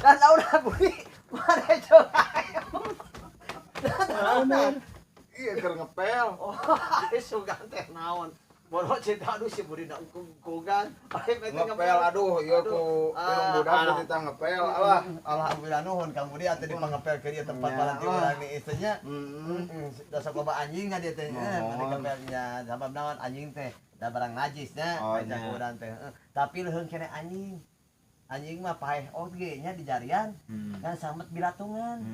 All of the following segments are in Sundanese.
Dan udah Budi, mana coba? Naon? Iya, keur ngepel. Oh, sugan teh naon? Bodoh cerita, aduh, si Budi nak kugan. Ngepel, aduh, ieu ku irung budak ku titah ngepel, alah. Alhamdulillah, nuhun Kang Budi atuh dipangepel ke dieu tempat Ya, paranti lah. urang nih istrinya. Heeh. Heeh, sok loba anjing ka dieu teh. Nuhun. Mana kepelnya sabab naon anjing teh da barang najis nya Oh, ajak nya. Urang teh. Heeh. Tapi leuheung keneh anjing. Anjing mah paeh oge nya di jarian kan samet bilatungan.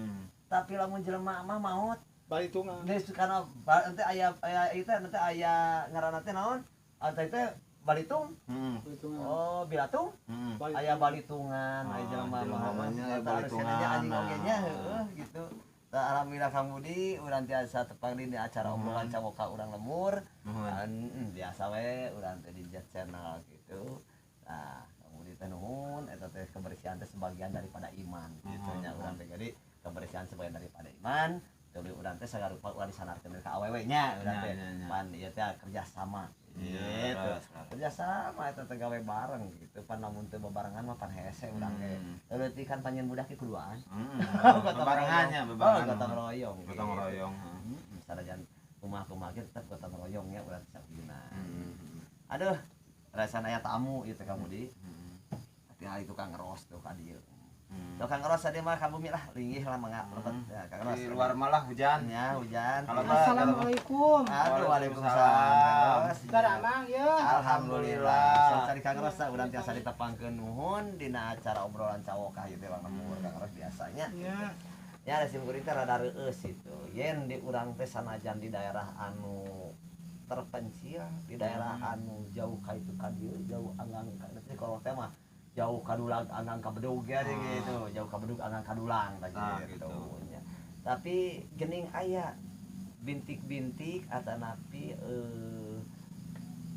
Tapi lamun jelema mah maot Balitungan. geus kana nanti aya aya ieu teh, nanti aya ngaranna teh naon? Anta teh balitung. Balitungan. Oh, bilatung. Aya balitungan, aya Oh, jelema jelema mah. mah nya aya Eta harus balitungan, keneh anjing nah. oge nya, heueuh gitu. Tah, alhamdulillah Kang Budi, urang tiasa tepang di acara obrolan cawoka urang lembur. Nuhun. Kan biasa we urang teh di Jet Channel gitu. Nah, Kang Budi teh nuhun, eta teh kebersihan teh sebagian daripada iman gitu nya urang teh. Jadi kebersihan sebagian daripada iman. Tuluy urang teh sagarupa ulah disanarkeun ka awewe nya urang Nya, teh. nya, nya. Pan ieu teh kerja sama. Iya, Gitu. leres, leres. Kerja sama eta teh gawe bareng gitu. Pan lamun teu bebarengan mah pan hese urang ge. Leutik kan panjeun budak ge kuduaan. Bebarengannya, Oh, bebarengan. gotong royong. Gotong gitu. royong. Sanajan kumaha-kumaha ge tetep gotong royong nya urang sakjuna. Aduh, rasana aya tamu ieu teh, Kang Budi. Hati-hati tukang ngeros tuh ka dieu. Tukang ngeros tadi mah ka bumi lah, linggih lah, mangga lebet ya, Kang Ros. Di luar malah hujan. Ya, hujan. Kalau mah- Assalamualaikum. Aduh, waalaikumsalam. Waalaikumsalam. Kang Ros. Daramang ya. Alhamdulillah. Sok cari Kang Ros urang tiasa ditepangkeun, nuhun dina acara obrolan cawokah ieu teh Bang Lembur Kang Ros biasanya. Ya. Ya, ada sim kuring teh rada reueus itu. Yen di urang teh sanajan di daerah anu terpencil, di daerah anu jauh ka itu ka dieu, jauh anggang ka nanti kalau teh mah jauh ka dulang anggang ka bedug ya gitu, jauh ka bedug anggang ka dulang tah Nah, gitu. gitu. Nya. Tapi gening aya bintik-bintik atanapi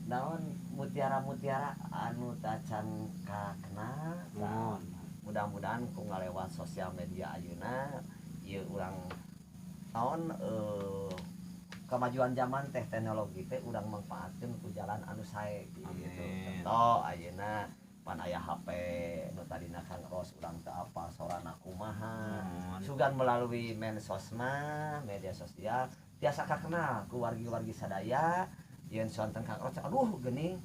naon mutiara-mutiara anu tacan kakenal. Tah, Nuhun. mudah-mudahan ku ngalewat sosial media ayeuna ieu urang naon kemajuan zaman teh, teknologi teh urang manfaatkeun ku jalan anu sae gitu. Amin. Contoh ayeuna pan aya HP nu tadina Kang Ros urang teu apal sorana kumaha. Nuhun. Sugan melalui mensos mah, media sosial, tiasa kakenal ku wargi-wargi sadaya yen sonten Kang Ros, aduh, geuning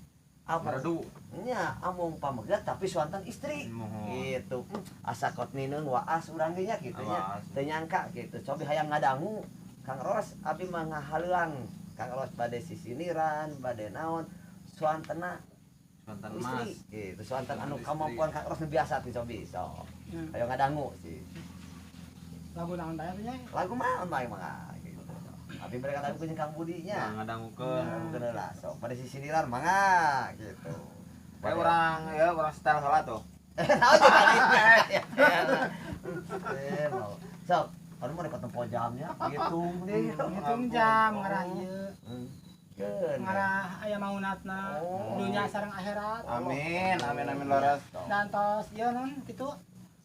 apa Meredu. Nya amung pamegat tapi suanten istri Nuhun. gitu. Asa kot nineung waas urang ge nya gitu nya. Awas. Teu nyangka gitu, cobi hayang ngadangu Kang Ros, abi mah ngahaleuang Kang Ros bade sisiniran bade naon suantena Sonten istri mas. gitu, suanten anu Istri. Kemampuan Kang Ros nu biasa tuh, cobi sok Ya. ayo ngadangu sih. Lagu naon teh nya? Lagu mah bae mangga gitu, abi mereka lagu jeung Kang Budi nya. Nah, ngadangukeun. Ngadangukeun lah, sok bade sisiniran mangga gitu. Kayak orang ya, orang setel heula tuh. Naon jeung tadi? Eh, mau. Sok, anu mau dipotong jamnya, hitung deh. Ngitung jam ngarah ieu. Keun. Ngarah aya maunatna. Oh. Dunya sareng akhirat. Amin, amin, amin, leres. Dan tos ieu non kitu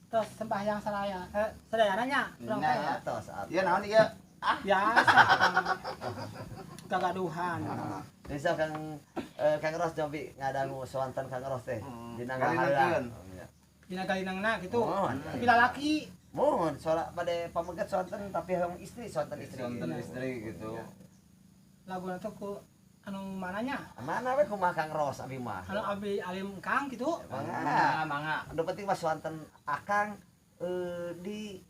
tos sembahyang saraya. Eh, sadayana nya urang teh. Nya. Atos, atos. Iya, naon ieu? Biasa. Kagaduhan. Bisa Kang Kang Ros cobi ngadangu soanten Kang Ros teh. Dina Galinangkeun. ngahaleuang. Dina galinangna gitu. Mohon. Tapi lalaki. Mohon suara pada pamegat soanten tapi hayang istri, soanten istri. Sonten Gitu. istri gitu. Laguna tuh ku anu mananya? Mana we kumaha Kang Ros abi mah. Anu abi alim kang gitu. Mangga. Mangga, mangga. Anu penting mah soanten akang di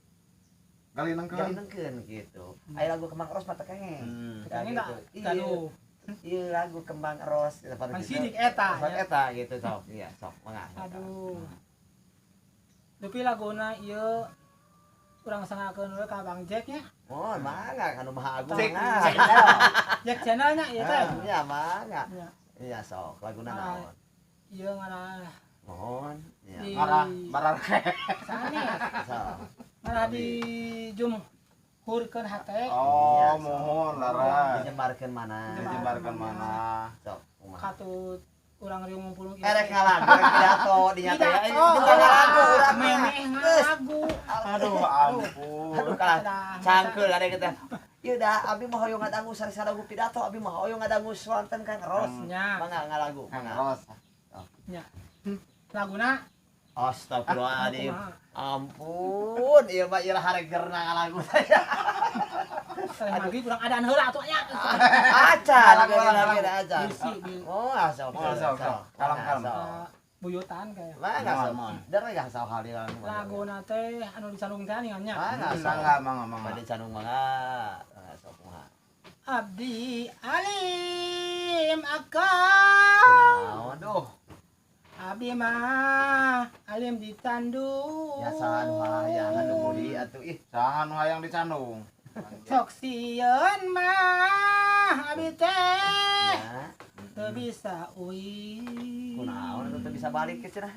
Galinangkeun. galinengkeun gitu. Aya lagu Kembang Ros mah teh kenging. Ya, Kayaknya gitu. enggak Iya. gaduh. Iya, lagu Kembang Ros gitu, pada Pan gitu. sidik eta, Sok ya. eta gitu sok. Iya, sok mangga. Aduh. Tapi laguna ieu urang sangakeun we ka Bang Jack nya. Oh, mangga anu Maha Agung Cek, mangga. cek. Jack channel nya ieu teh. Ah, iya, mangga. Nya. Iya, sok laguna Ah. naon? Ieu ngarah Mohon. Iya. di Marah, marah. sanes. Sok. Ngarah di jumhurkeun hate. Oh, Iya, sok. mohon leres. Dijembarkeun mana? Dijembarkeun mana? Sok, kumaha? Katut urang riung ngumpul ieu. Erek ngalagu, erek pidato dinya teh. Pidato. Eh, bukan ngalagu urang mah. Memeh Geus. ngalagu. Aduh, ampun. Aduh, kalah. Dah, Cangkeul ada kita. Ieu dah abi mah hoyong ngadangu sari lagu pidato, abi mah hoyong ngadangu swanten Kang Ros. Nya. Mangga ngalagu, Kang mangga. Ros. Nya. Laguna Astagfirullahaladzim. Ampun, ieu mah ieu haregerna ngalagu saya. Saya lagi kurang adaan heula atuh nya. Acan, lagi acan. Oh, asal. Kalem-kalem. Buyutan kayak. Mangga sok. Darah gak sok haliran. Laguna teh anu dicandung teh nya. Mangga mangga mangga mangga. Bade candung mangga. Sok kumaha. Abdi alim akang. Aduh. Abdi mah alim dicandung. Ya saha nu hayang anu budi atuh ih. Saha nu hayang dicandung. Sok sieun mah abdi teh. Teu bisa uih. Kunaon atuh teu bisa balik ke cenah.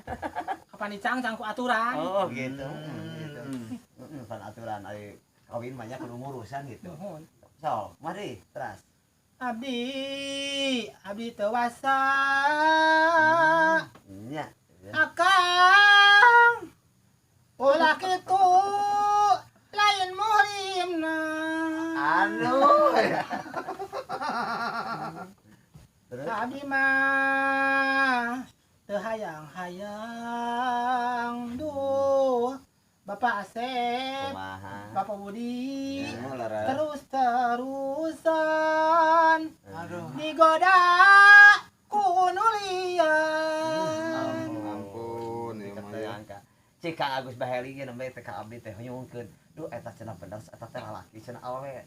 Kapan dicangcang ku aturan. Oh gitu. Gitu. Heeh, pan aturan ari kawin mah nya kudu ngurusan gitu. Nuhun. So, mari teras. Abdi, abdi teu wasa. Nya. Akang. Ulah kitu lain muhrimna. Aduh. Abdi mah teu hayang-hayang duh Bapak Asep, Bapak Budi, terus-terusan digoda ku nu lian. Ampun, ieu mah. Cik Kang Agus Baheli ge nembe teh ka abdi teh nyungkeun. Duh eta cenah bener eta teh lalaki cenah awewe.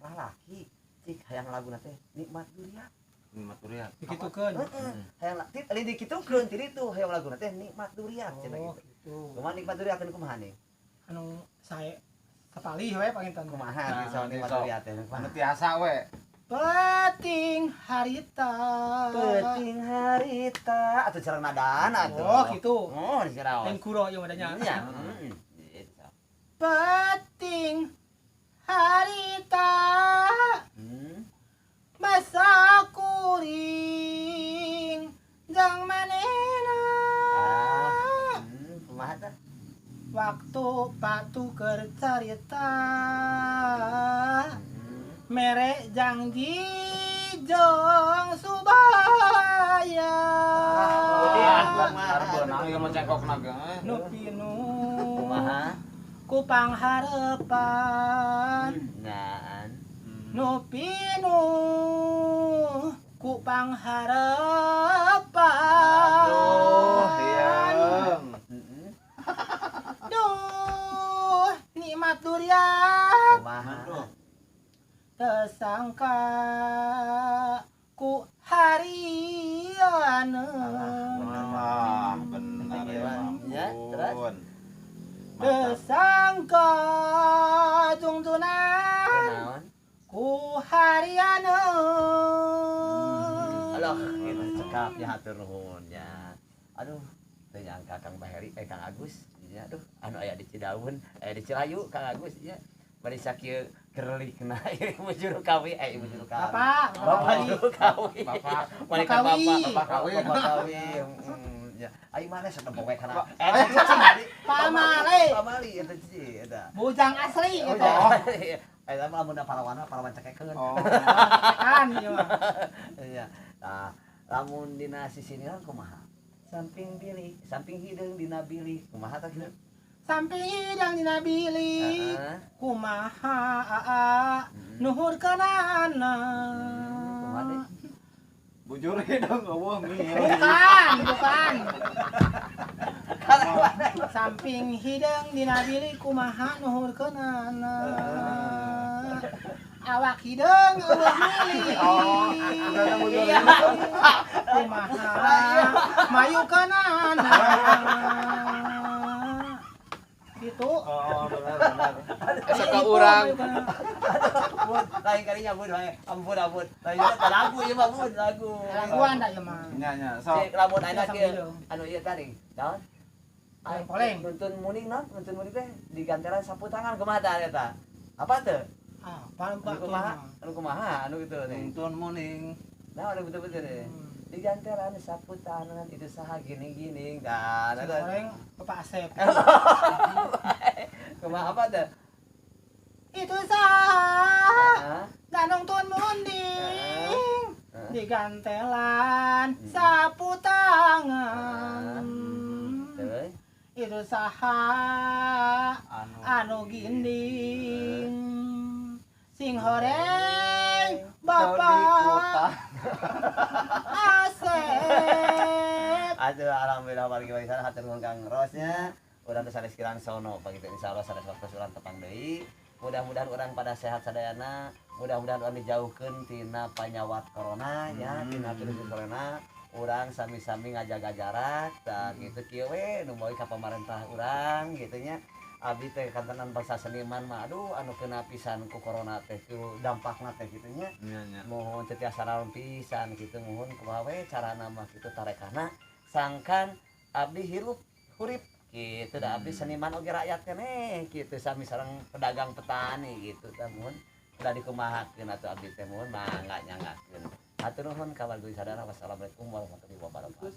Lalaki cik hayang laguna teh nikmat durian. Nikmat durian. Dikitukeun. Heeh. Hayang tit dikitukeun ti ditu hayang laguna teh nikmat durian cenah gitu. Kumaha nikmat durian teh kumaha nih? Anu sae sapalih we panginten. Kumaha soal nikmat durian teh? Anu tiasa we. Peting harita. Peting harita atuh sareng nadana atuh. Oh gitu. Oh dicaraos. Lain kuro ieu mah nya. Nya. Peting harita. Masa kuring jang manehna. Kumaha tah? Waktu patuker carita. Mere janji jong subaya. Beunang ieu mah cengkokna ge. Nu pinu. Kumaha? Ku pangharepan. Naan. Nu pinu ku pangharepan. Aduh, hiang. Duh, nikmat durian. Kumaha? Tersangka ku harian. Wah, benar ya. Terus tersangka tungtunan ku harian. Alah, gitu cekap ya hatur nuhun ya. Aduh, teu nyangka Kang Baheri Kang Agus ya aduh anu aya di Cidaun, aya di Cilayu Kang Agus ya. Bari sakieu gerlikna ibu juru kawi ibu juru kawi. Bapak juru kawi. Bapak bapak kawi. Bapak kawi. Ya, ai mana satempok we kana. Pamali. Pamali eta sih eta. Bujang asli eta. Eta mah lamun parawana parawan cekekeun. Oh. Cekekan ieu mah. Iya. Tah, lamun dina sisiniran kumaha? Samping bilik, samping hideung dina bilik, kumaha tah kieu? Samping hidang dina bilik, kumaha aa nuhurkeunana. Kumaha deui? Bujur hidung eueuh mi. Bukan, bukan. Samping hideung dina bilik kumaha nuhurkeunana. Awak hideung eueuh milik. Oh, bujur hidung. Kumaha mayukeunana. Gitu. Oh, benar benar. Asa ka urang. Bun, lain kalinya bun, ampun ampun. Lain lagu ieu mah bun, lagu. Laguan da ieu mah. Nya nya, sok. Cek lamun ayeuna kieu anu ieu tadi. Naon? Poleng. Nuntun muning naon? Nuntun muning teh digantelan sapu tangan kumaha tah eta? Apa teu? Ah, paling kumaha? Anu kumaha anu kitu teh. Nuntun muning. Nah, anu betul-betul deh. Digantelan sapu tangan itu saha gini-gini. Nah, goreng Bapak Asep. Kumaha apa teh? Itu saha? Nungtun munding. Digantelan sapu tangan. Terus Itu saha Anu anu ginding sing horeng Bapak Asep. Aduh, alhamdulillah wargi warisan, hatur nuhun Kang Rosnya. Urang teh sanes kirang sono begitu, insyaallah sanes waktu urang tepang deui. Mudah-mudahan urang pada sehat sadayana, mudah-mudahan urang dijauhkeun tina panyawat corona nya, tina virus corona. Urang sami-sami ngajaga jarak tah gitu, kieu we nu moal ka pamarentah urang gitu nya. Abdi teh kantenan bangsa seniman mah, aduh, anu kena pisan ku corona teh, ku dampakna teh gitu nya. Nya nya. Mohon teu tiasa naon pisan gitu, mohon kumaha we carana mah gitu tarekahna, sangkan abdi hirup hurip gitu dah, abdi seniman oge rakyat keneh gitu, sami sareng pedagang petani gitu tah. Mohon udah dikumahakeun atuh abdi teh, mohon mangga nyanggakeun. Hatur nuhun ka wargi sadayana. Wassalamualaikum warahmatullahi wabarakatuh.